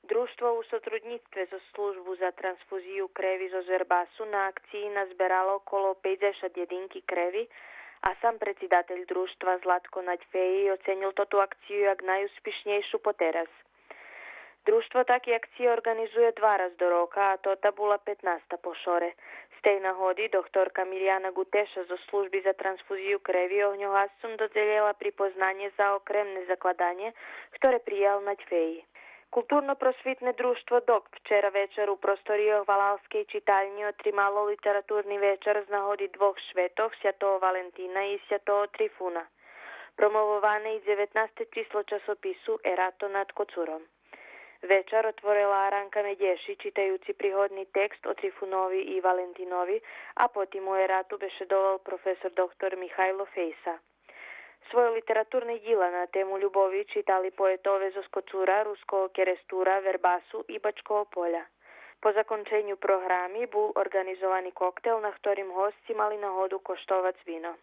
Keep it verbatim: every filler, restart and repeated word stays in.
Дружтво у сотруднїцтве зоз Службу за трансфузию креви зоз Вербасу на акциї назберало коло пейдзешат єдинки креви, а сам предсидатель Дружтва Златко Надьфеї оценїл тоту акцию як найуспишнєйшу потераз. Дружтво таки акциї орґанизує два раз до рока, а тота була петнаста по шоре. З тей нагоди докторка Миряна Гутеша зоз Служби за трансфузию креви огньоґасцом додзелєла припознанє за окремне закладанє, хторе приял Надьфеї. Културно-просвитне дружтво док вчера вечар у просторийох валалскей читальнї отримало литературни вечар з нагоди двох шветох, Святого Валентина и Святого Трифуна. Промововане и дзеветнасте число часопису Ерато над Коцуром. Вечар отворела Аранка Медєши, читаюци пригодни текст о Трифунови и Валентинови, а потим у Ерату бешедовал професор доктор Михайло Фейса. Свойо литературне дїла на тему любови читали поетове зоз Коцура, Руского Керестура, Вербасу и Бачкого Поля. По законченю програми бул орґанизовани коктел, на хторим госци мали нагоду коштовац вино.